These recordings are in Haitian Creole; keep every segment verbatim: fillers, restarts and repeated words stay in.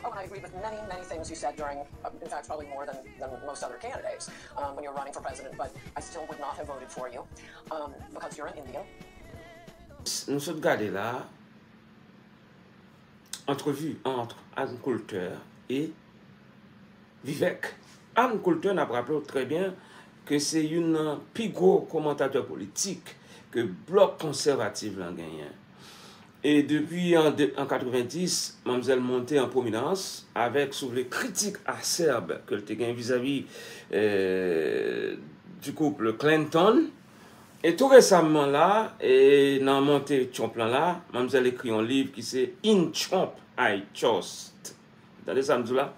Oh, and I agree with many, many things you said during, uh, in fact, probably more than, than most other candidates, um, when you're running for president, but I still would not have voted for you, um, because you're an Indian. Nou sot gade la, antrevi ant Ann Coulter e Vivek. Ann Coulter, n ap raple w trè byen ke se youn nan pi gwo komantatè politik ke blòk konsèvatif lan genyen. E depi an de, an katrevenndis, manmzèl monte an pwominans avèk, si w vle, kritik asèb ke l te gen vizavi, eh, du couple Clinton. E tou resaman la, e nan monte Trump lan la, manmzèl ekri yon liv ki se In Trump I Trust. Tande sa m di w la?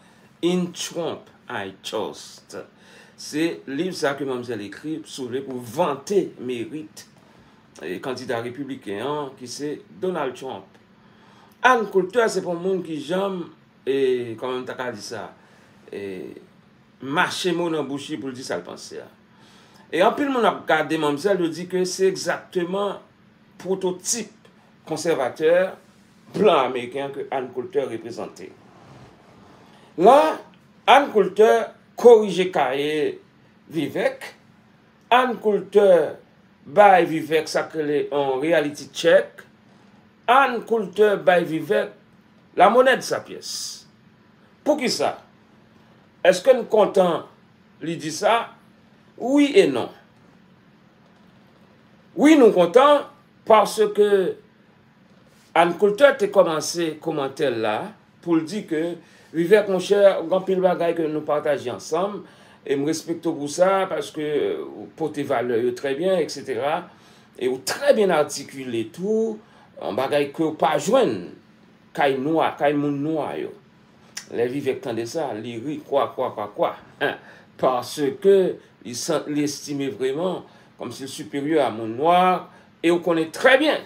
In Trump I Trust. Se liv sa ke manmzèl ekri, si w vle, pou vante merit, e, kandida repibliken an, ki se Donald Trump. Ann Coulter se pa yon moun ki janm, e, kòman m ta ka di sa, e, mache mo nan bouch li pou l di sa l panse a. E anpil moun ap gade manmzèl, yo di ke se egzakteman pwototip konsèvatè blan ameriken an ke Ann Coulter reprezante. La, Ann Coulter korije kaye Vivek, Ann Coulter bay Vivek sa k rele yon reality check, Ann Coulter bay Vivek la monnaie de sa pièce. Poukisa? Èske n kontan li di sa? Wi e non. Wi, nou kontan, paske Ann Coulter te kòmanse komantè l la pou l di ke, Vivek, monchè, gen anpil bagay ke nou pataje ansanm, e m respekte w pou sa, paske ou pote valè yo trè byen, etsetera. E ou trè byen atikile tou, yon bagay ke w pa jwenn kay nwa, kay moun nwa yo. Lè Vivek tande sa, li ri kwa, kwa, kwa, kwa. Paske li san, li estime vreman kòmsi l siperyè a moun nwa, e w konnen trè byen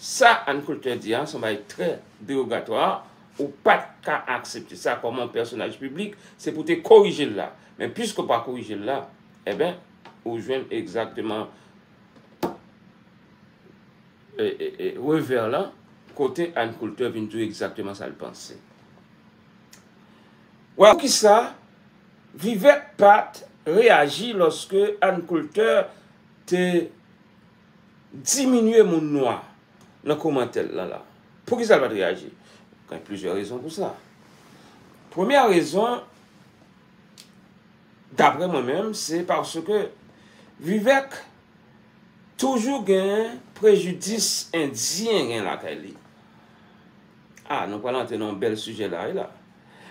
sa Ann Coulter di a, se yon bagay trè derogatwa, ou pa t ka aksepte sa kòm yon pèsonaj piblik, se pou w te korije l la. Men piske w pa korije l la, enben, ou jwenn egzakteman e, e, e, revè lan, kote Ann Coulter vin di w egzakteman sa l panse. Wè, poukisa Vivek pa t reyaji lòske Ann Coulter te diminye moun nwa nan komantè l lan la? Poukisa l pa t reyaji? Gen plizyè rezon pou sa. Premyè rezon, daprè mwen menm, se paske Vivek toujou gen prejidis endyen gen lakay li. A, nou pral antre nan yon bèl sijè la, wi la.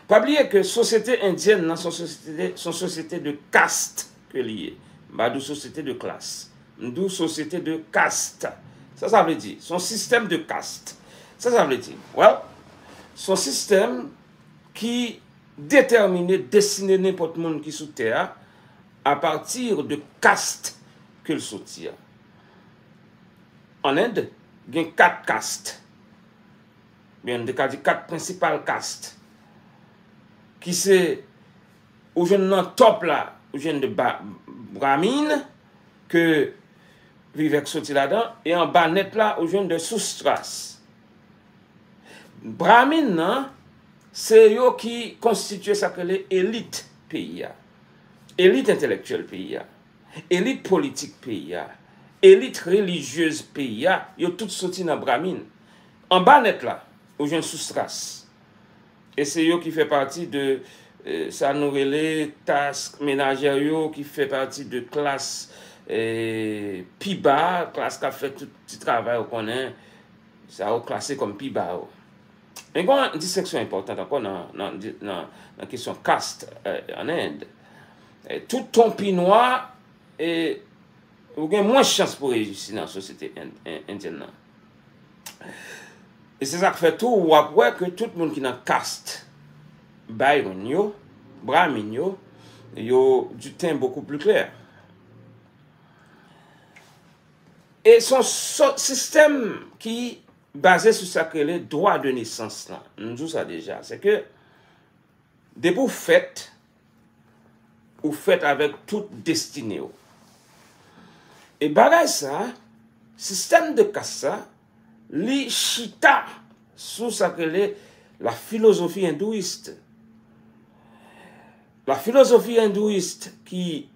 Pa bliye ke sosyete endyèn nan se yon sosyete, se yon sosyete de kast ke li ye. M pa di w sosyete de klas. M di w sosyete de kast. Sa sa vle di? Se yon sistèm de kast. Sa sa vle di? Well, se yon sistèm ki detèmine destine nenpòt moun ki sou tè a apati de kast ke l soti a. An End, gen kat kast. Oubyen, n te ka di kat prensipal kast. Ki se, ou jwenn nan top la, ou jwenn de ba, Brahmin, ke Vivek soti ladan, e anba nèt la, ou jwenn de Sudras. Brahmin nan, se yo ki konstitye sa k rele elit peyi a. Elit entèlektyèl peyi a. Elit politik peyi a. Elit relijyez peyi a. Yo tout soti nan Brahmin. Anba nèt la, ou jwenn Sudras. E se yo ki fè pati de, eh, sa nou rele klas menajè yo, ki fè pati de klas, eh, pi ba, klas k ap fè tout ti travay ou konnen, sa yo klase kòm pi ba yo. Men gen yon distenksyon enpòtan ankò nan, nan, nan, nan kesyon kast, eh, an End. Eh, tout ton pi nwa, e ou gen mwens chans pou reyisi nan sosyete en, en, endyèn nan. E se sa k fè tou, w ap wè ke tout moun ki nan kast Brahmin yo, Brahmin yo, yo du teint beaucoup plus clair. E se yon so, sistèm ki baze sou sa k rele dwa de nesans lan. M di w sa deja. Se ke depi w fèt, ou fèt avèk tout destine w. E bagay sa, sistèm de kast sa, li chita sou sa k rele La philosophie hindouiste. La philosophie hindouiste qui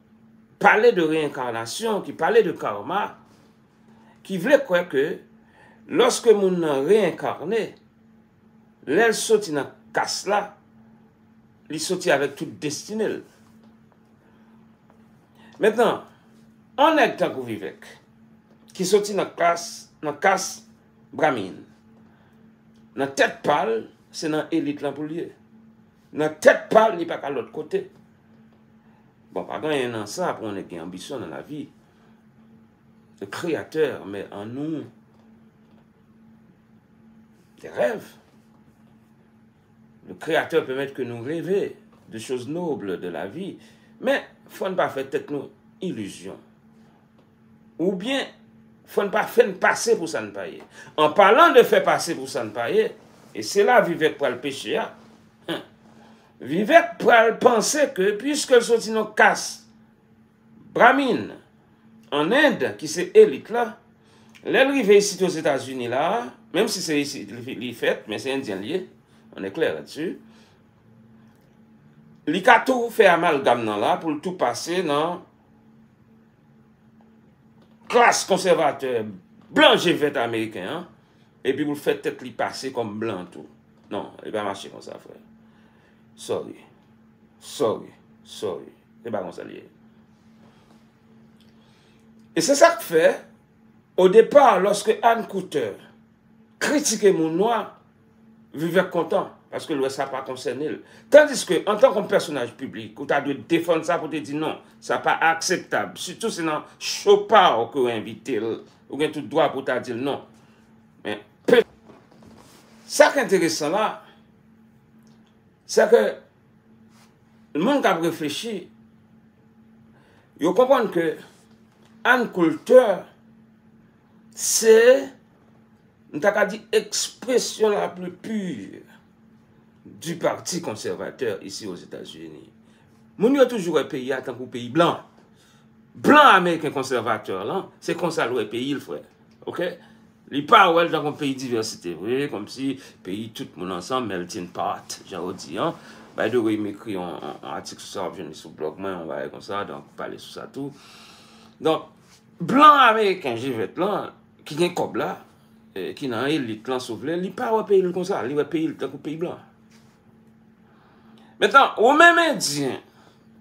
parlait de réincarnation, qui parlait de karma, ki vle kwè ke lòske moun nan reenkane, lè l soti nan kas la, li soti avèk tout destine l. Mentnan, yon nèg tankou Vivek, ki soti nan klas, nan kas Brahmin, nan tèt pa l, se nan elit lan pou l ye. Nan tèt pa l, li pa ka lòt kote. Bon, pa gen anyen nan sa pou yon nèg gen anbisyon nan lavi. Le Créateur met en nous des rêves. Le Créateur permet que nous rêver de choses nobles de la vie. Men, fò n pa fè tèt nou ilizyon. Oubyen, fò n pa fè n pase pou sa n pa ye. An palan de fè pase pou sa n pa ye, e se la Vivek pral peche a. Vivek pral panse ke, piske l soti nan kas Brahmin, an End, ki se elit la, lè l rive isit Ozetazini la, menm si se isit li, li fèt, men se Endyen l ye, on est clair là-dessus, li ka tou fè amalgam nan la pou l tou pase nan klas konsèvatè blan je vèt ameriken an, epi pou l fè tèt li pase kòm blan tou. Non, li pa mache konsa, frè. Sorry. Sorry. Sorry. Se pa konsa l ye. E se sa k fè, o depa, lòske Ann Coulter kritike moun nwa, Vivek kontan, paske l wè sa pa konsène l. Tandiske, antanke yon pèsonaj piblik, ou ta dwe defann sa pou te di non, sa pa akseptab. Sitou se nan cho pa w ke w envite l, ou gen tout dwa pou w ta di l non. Men, pe-, sa k enteresan la, se ke moun k ap reflechi, yo konprann ke Ann Coulter se, m ta ka di, ekspresyon la pli pur du Parti Conservateur ici aux États-Unis. Moun yo toujou wè peyi a tankou peyi blan. Blan ameriken konsèvatè lan, se konsa l wè peyi l, frè. Oke? Li pa wè l tankou yon peyi divèsite vre, kòmsi peyi tout moun ansanm, melting pot, jan yo di an. By the way, m ekri yon, yon, yon atik sou sa, w ap jwenn li sou blòg mwen, yon bagay konsa, donk, pale sou sa tou. Donk, blan ameriken je vèt lan, ki gen kòb la, eh, ki nan elit lan, si w vle, li pa wè peyi l konsa, li wè peyi l tankou peyi blan. Mentnan, ou menm Endyen,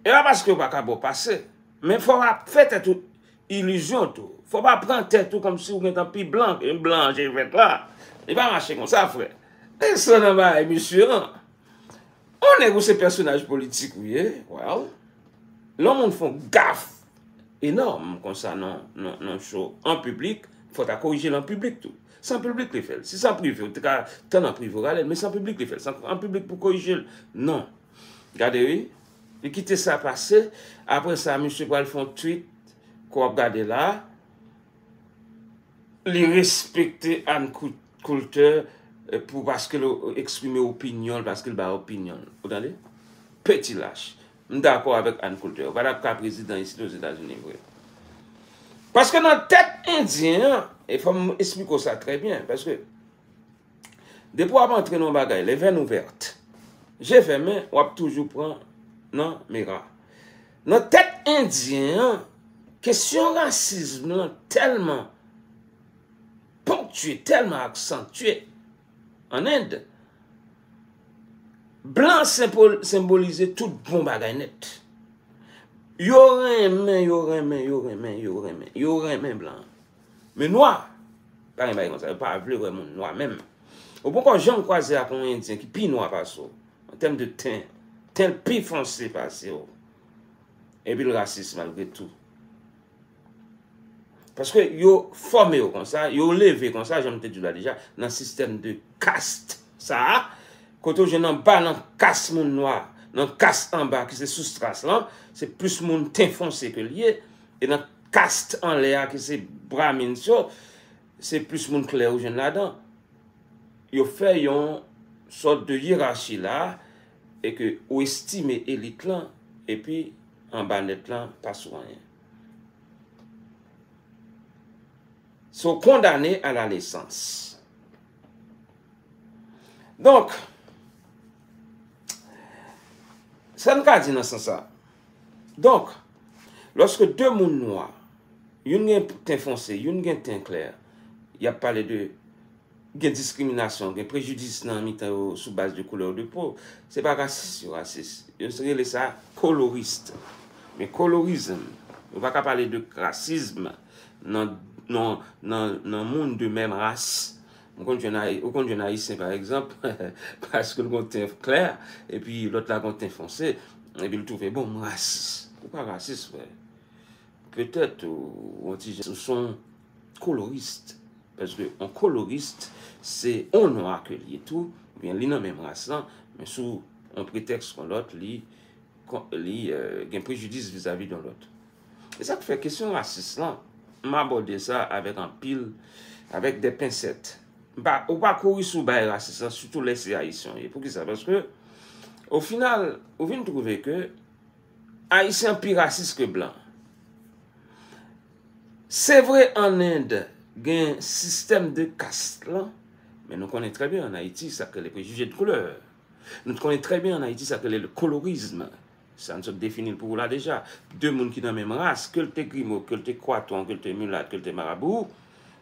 e pa paske yo pa ka ba w pase, men fò w ap fè tèt ou ilizyon tou. Fò w pa pran tèt ou kòmsi w gentan pi blan ke blan je vèt la. Li pa mache konsa, frè. Desann nan bagay misye an. On nèg ou se pèsonaj politik ou ye, well, lè yon moun fè yon gaf enòm konsa nan, nan, nan cho an piblik, fò w ta korije l an piblik tou. Se an piblik li fè l. Si se an prive, ou te ka tann an prive w rale l, men se an piblik li fè l. Se an, an piblik pou korije l. Non. Gade wi. Li kite sa pase. Apre sa, misye pral fè yon tweet ke w ap gade la. Li respekte Ann Cou-, Coulter, eh, pou paske l eksprime opinyon l, paske l bay opinyon l. Ou tande? Peti lach. M dakò avèk Ann Coulter. Ou pa t ap ka prezidan isit Ozetazini vre. Paske nan tèt Endyen an, e fò m esplike w sa trè byen, paske depi w ap antre nan yon bagay, les veines ouvertes, je fèmen, w ap toujou pran nan mera. Nan tèt Endyen an, kesyon rasism lan tèlman ponktiye, tèlman aksantye an End, blan senbol-, senbolize tout bon bagay nèt. Yo renmen, yo renmen, yo renmen, yo renmen, yo renmen blan. Men nwa, pa gen bagay konsa, yo pa vle wè moun nwa menm. Ou poko janm kwaze ak yon Endyen ki pi nwa pase w, an tèm de ten, ten l pi fonse pase w. Epi l rasis malgre tou. Paske yo fòme yo konsa, yo leve konsa, jan m te di w la deja, nan sistèm de kast sa a, kote w jwenn anba nan kas moun nwa, nan kas anba ki se soustras lan, se plis moun ten fonse ke l ye, e nan kast anlè a ki se Brahmins yo, se plis moun klè ou jwenn ladan. Yo fè yon sòt de yerachi la, e ke ou estime elit lan, epi anba nèt lan pa sou anyen. Sont condamnés à la naissance. Donk, Sa n ka di nan sans sa? Donk, lòske de moun nwa, youn gen ten fonse, youn gen ten klè, y ap pale de gen diskriminasyon, gen prejidis nan mitan yo sou baz de koulè de po, se pa rasis yo rasis. Yo rele sa kolorist. Men kolorizm, nou pa ka pale de rasism nan, nan, nan, nan moun de menm ras. Ou konn jwenn Ayi-, ou konn jwenn Ayisyen, pa egzanp, paske l gon ten klè, epi lòt la gon ten fonse, epi l twouve, bon, m rasis. Ou pa rasis, frè. Petèt ou, ou yon ti jan, ou se yon kolorist. Paske yon kolorist, se yon nwa ke l ye tou, oubyen li nan menm ras lan, men sou yon pretèks kon lòt, li, kon, li, euh, gen prejidis vizavi yon lòt. E sa k fè kesyon rasis lan, m abòde sa avèk anpil, avèk de pensèt. M pa, ou pa kouri sou bagay rasis lan, sitou lè se Ayisyen w ye. Poukisa? Paske, o final, ou vin twouve ke Ayisyen pi rasis ke blan. Se vre, ann End, gen sistèm de kas lan, men nou konnen trè byen ann Ayiti sa k rele prejije de koulè. Nou konnen trè byen ann Ayiti sa k rele le kolorizm. Sa n sot defini l pou ou la deja. De moun ki nan menm ras, ke l te grimo, ke l te kwaton, ke l te milat, ke l te marabou,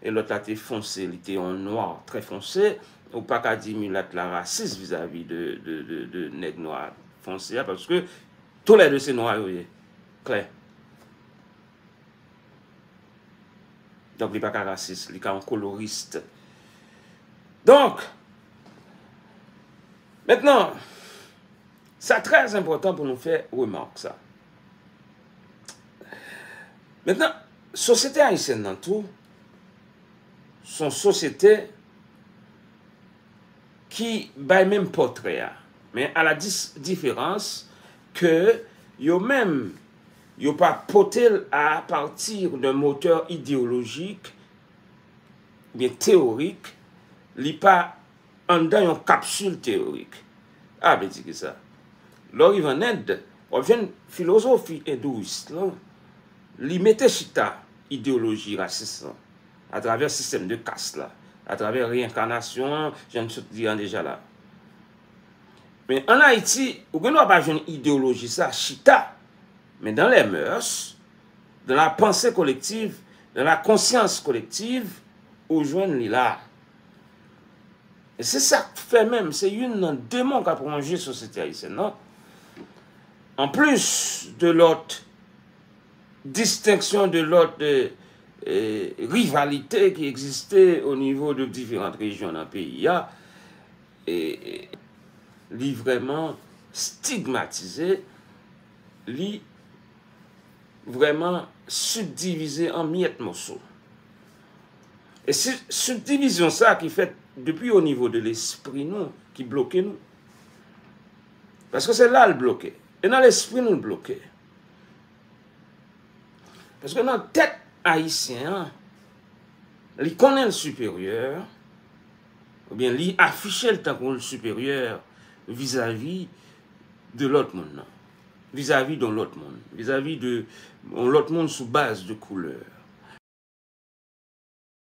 e lòt la te fonse, li te yon nwa trè fonse, ou pa ka di milat la rasis vizavi de, de, de, de nèg nwa fonse a, paske toulède se nwa yo ye. Klè. Donk, li pa ka rasis, li ka yon kolorist. Donk, mentnan, sa trè enpòtan pou nou fè remak sa. Mentnan, sosyete ayisyèn nan tou, se yon sosyete ki bay menm pòtrè a. Men a la dis-, diferans ke yo menm, yo pa pote l a pati de motè ideyolojik, oubyen teyorik, li pa anndan yon kapsil teyorik. A vle di ki sa? Lè w rive ann End, w ap jwenn filozofi endouis lan, li mete chita ideyoloji rasis lan, atravè sistèm de kas la, atravè reyenkanasyon an, jan n sot di an deja la. Men ann Ayiti, ou gen dwa pa jwenn ideyoloji sa chita, men dans les mœurs, dans la pensée collective, dans la conscience collective, ou jwenn li la. E se sa k fè menm, se youn nan demon k ap wonje sosyete ayisyèn nan. Anplis de lòt distenksyon, de lòt, e, e, rivalite ki egziste o nivo de diferan rejyon nan peyi a, e, e, li vrèman stigmatize, li vrèman sibdivize an myèt moso. E si, sibdivizyon sa ki fèt depi o nivo de lespri nou, ki bloke nou. Paske se la l bloke. E nan lespri nou l bloke. Paske nan tèt ayisyen an, li konnen l siperyè, oubyen li afiche l tankou l siperyè vizavi de lòt moun nan, vizavi de yon lòt moun, vizavi de yon lòt moun sou baz de koulè.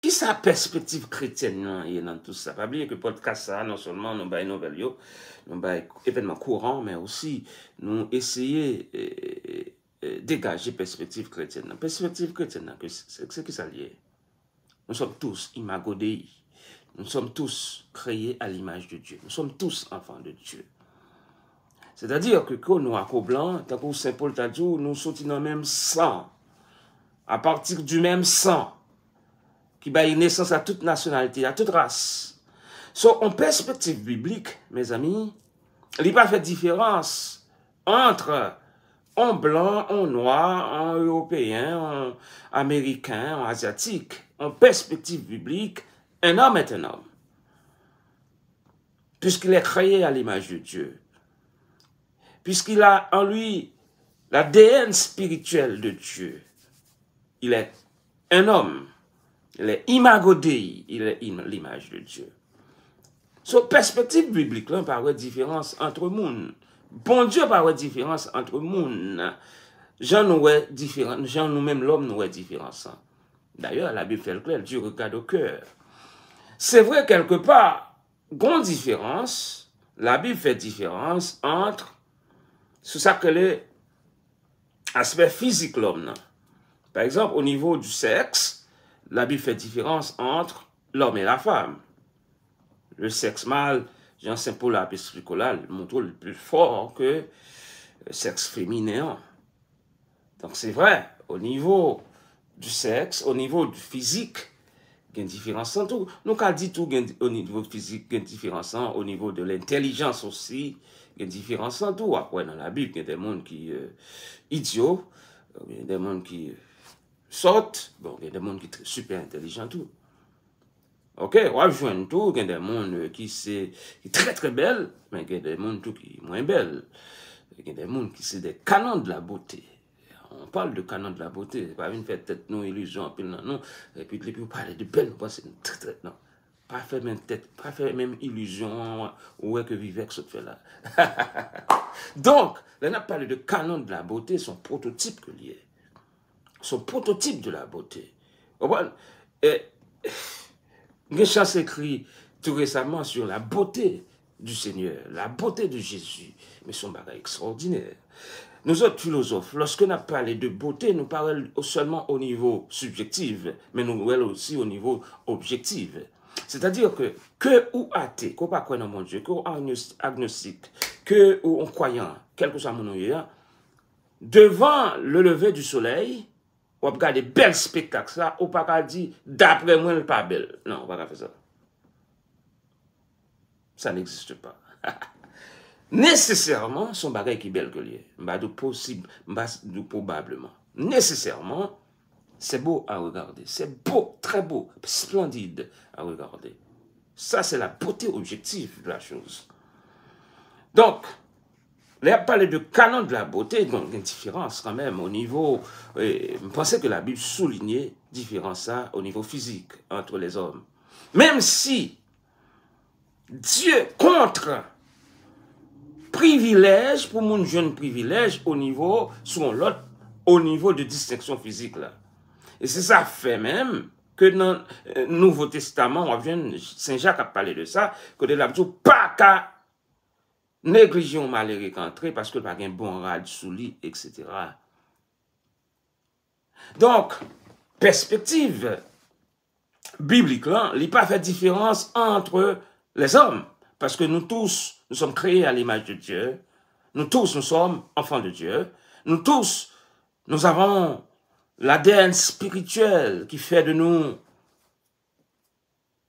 Kisa pèspektiv kretyèn nan ye nan tout sa? Pa bliye ke pòdkas sa a, non sèlman nou bay nouvèl yo, nou bay evènman kouran, men osi nou eseye, e, e, e, degaje pèspektiv kretyèn nan. Pèspektiv kretyèn nan, ke se, se, se kisa l ye? Nous sommes tous imago Dei. Nous sommes tous créés à l'image de Dieu. Nous sommes tous enfants de Dieu. Sètadi ke ko nwa ko blan, tankou Sen Pòl ta di w, nou soti nan menm san. À partir du même sang, ki bay nesans a tout nasyonalite, a tout ras. So, on pèspektiv biblik, mezanmi, li pa fè diferans ant on blan, on nwa, on ewopeyen, on ameriken, on azyatik. On pèspektiv biblik, un homme est un homme. Puisqu'il est créé à l'image de Dieu. Puisqu'il a en lui l'A D N spirituel de Dieu. Il est un homme. Il est imago Dei. Il est im-, l'image de Dieu. So, pèspektiv biblik lan pa wè diferans ant moun. Bondye pa wè diferans ant moun. Jan nou wè diferan-, jan nou menm lòm nou wè diferans lan. Dayè, Labib fè l klè, Dieu regarde au cœur. Se vre, kèlkepa, gon diferans, Labib fè diferans ant sou sa k rele aspè fizik lòm nan. Pa egzanp, au niveau du sexe, la Bible fait différence entre l'homme et la femme. Le sexe mâle, jan Sen Pòl ap esplike w la, li montre l pli fò ke sèks feminen an. Donk, se vre, au niveau du sexe, au niveau du physique, gen diferans lan tou. Nou ka di tou, gen, au niveau physique, gen diferans lan, au niveau de l'intelligence aussi, gen diferans lan tou. W ap wè nan Labib, gen de moun ki euh, idyo, gen de moun ki sòt, bon, gen de moun ki tr- super entèlijan tou. Ok, w ap jwenn tou, gen de moun euh, ki se ki trè trè bèl, men gen de moun tou ki mwen bèl. Gen de moun ki se de canon de la beauté. On parle de canon de la beauté. Pa vin fè tèt nou ilizyon anpil nan nou. Epi depi w pale de bèl, nou panse nou trè trè non. Pa fè menm tèt, pa fè menm ilizyon an ou wè ke Vivek sot fè la. Donk, lè n ap pale de canon de la beauté, se yon pwototip ke l ye. Son prototype de la beauté. Ou konprann? E, m gen chans ekri tou resaman sur la beauté du Seigneur, la beauté de Jésus. Men se yon bagay ekstraòdinè. Nou zòt filozòf, lòske n ap pale de bote, nou pa wè l sèlman o nivo sibjektif, men nou wè l osi o nivo objektif. Sètadi ke, ke ou ate, ke ou pa kwè nan Bondye, ke ou agnos- agnostik, ke ou yon kwayan, kèlkeswa moun ou ye a, devan le lever du soleil, w ap gade bèl spektak sa, ou pa ka di, daprè mwen, l pa bèl. Non, ou pa ka fè sa. Ça n'existe pas. Nesesèman, se yon bagay ki bèl ke l ye. M pa di w posib, m pa di w pwobableman. Nesesèman, c'est beau à regarder. C'est beau, très beau, splendide à regarder. Ça, c'est la beauté objective de la chose. Donk, lè y ap pale de canon de la beauté, bon, gen diferans kanmenm o nivo, eh, m panse ke Labib soulinye diferans sa o nivo fizik entre les hommes. Menm si Dye kont privilèj pou moun jwenn privilèj o nivo, sou yon lòt, o nivo de distenksyon fizik la. E se sa fè menm ke nan eh, Nouvo Testaman, w ap jwenn Sen Jak ap pale de sa, kote l ap di w pa ka neglije yon malere k antre paske l pa gen bon rad sou li, etsetera. Donk, pèspektiv biblik lan, li pa fè diferans entre les hommes, paske nou tous, nous sommes créés à l'image de Dieu, nous tous, nous sommes enfants de Dieu, nous tous, nous avons l'A D N spirituel qui fait de nous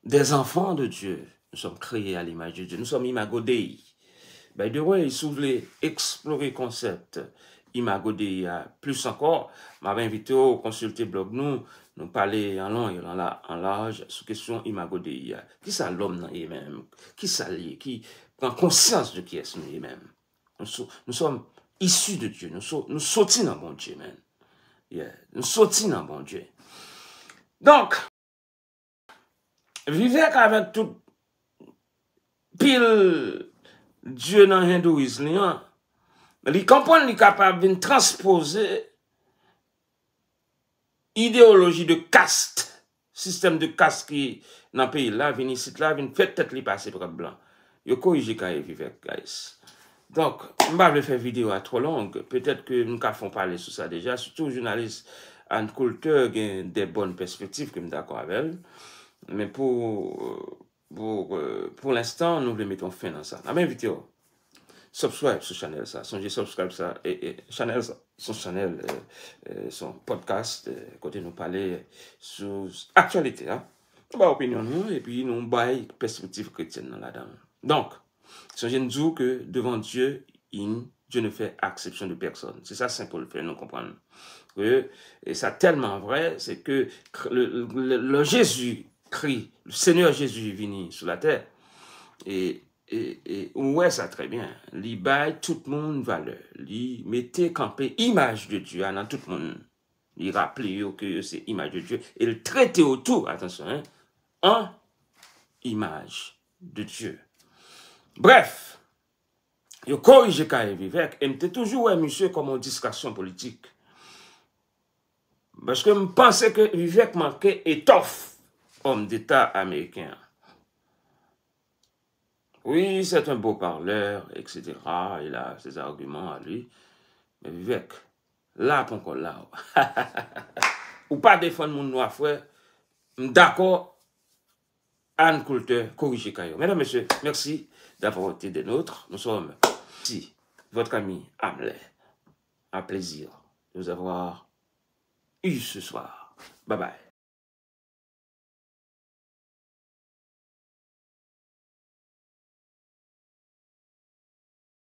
des enfants de Dieu. Nous sommes créés à l'image de Dieu. Nous sommes imago Dei. By the way, si w vle eksplore konsèp imago Dei a plis ankò, m ap envite w konsilte blòg nou. Nou pale an long e an la- an laj sou kesyon imago Dei a. Kisa lòm nan ye menm? Kisa l ye? Ki pran konsyans de kiyès nou ye menm? Nous, so- nous sommes issus de Dieu. Nou, so- nou soti nan Bondye, men. Yeah. Nou soti nan Bondye. Donk, Vivek avèk tout pil dye nan hindouism li an, li konprann li kapab vin transpoze ideyoloji de kast, sistèm de kast ki nan peyi la, vin isit la, vin fè tèt li pase pou blan. Yo korije Kay Vivek, guys. Donk, m pa vle fè videyo a twò long, petèt ke m ka fè yon pale sou sa deja, sitou jounalis Ann Coulter gen de bòn pèspektiv ke m dakò avè l. Men pou, pou, euh, pou lenstan, nou vle mete yon fen nan sa. N ap envite w subscribe sou chanèl sa. Sonje subscribe sa, e, e, chanèl sa. Se yon chanèl, euh, euh, se yon podcast, euh, kote nou pale sou aktyalite a. Nou bay opinyon nou, epi nou bay pèspektiv kretyèn nan ladan l. Donk, sonje n di w ke devan Dye, in, Dieu ne fait exception de personne. Se sa Sen Pòl fè nou konprann. Ke, e sa tèlman vrè, se ke kr- le, le, le Jésus Christ, le Seigneur Jésus vini sou latè, e, e, e ou wè sa trè byen, li bay tout moun valè. Li mete kanpe imaj de Dye a nan tout moun. Li raple yo ke yo se imaj de Dye. E l trete yo tou, atansyon, en, an imaj de Dye. Brèf, yo korije Kay Vivek, e m te toujou wè misye kòm yon distraksyon politik. Paske m panse ke Vivek manke etòf òm deta ameriken an. Oui, c'est un beau parleur, et cetera. Il a ses arguments à lui. Men Vivek, la ponkò la. Ou pa defann moun nwa, frè. M dakò, Ann Coulter korije kay yo. Mesdames, Messieurs, merci d'avoir été des nôtres. Nous sommes ici, votre ami Hamlet. Un plaisir de vous avoir eu ce soir. Bye bye.